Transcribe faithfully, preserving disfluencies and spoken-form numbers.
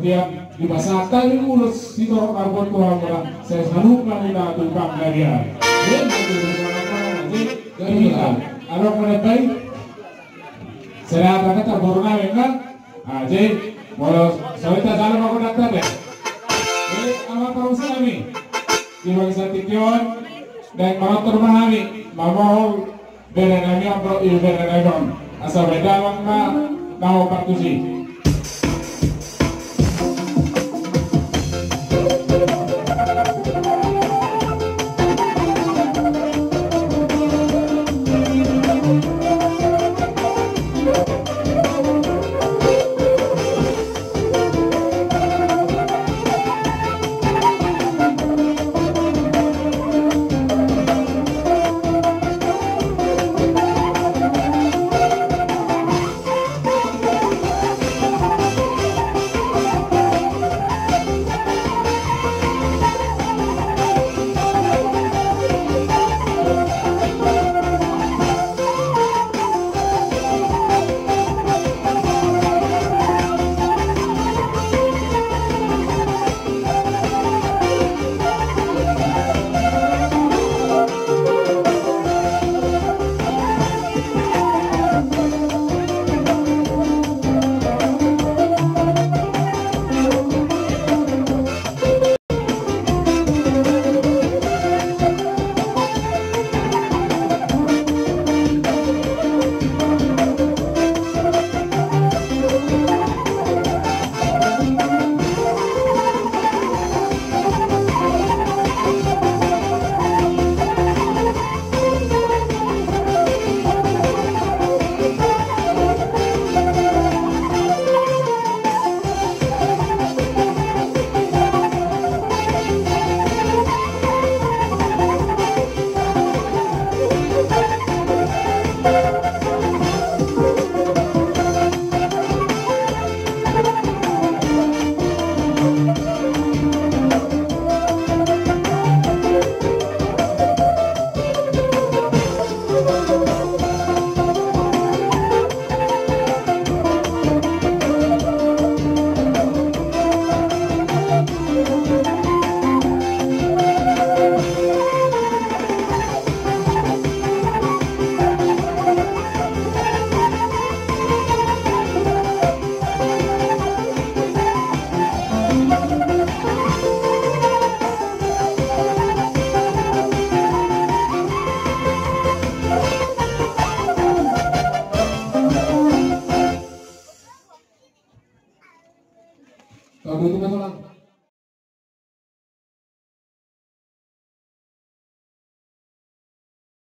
Dipasahat hami ulos sitorop na margoar tu hamuna, sai saluhutna hita tu panggabean. Jadi, jadi, alok mana bai? Serata kata boru nami kan? Ah, jadi, molo songon i tajalo ma gondang ta be. Jadi, amang parmusik nami. Di bagasan tingki on, naeng manortor ma hami, mamohon bere nami on dohot ibebere nami on. Asa bahen damang ma na hombar tusi. Kau dulu, Bang.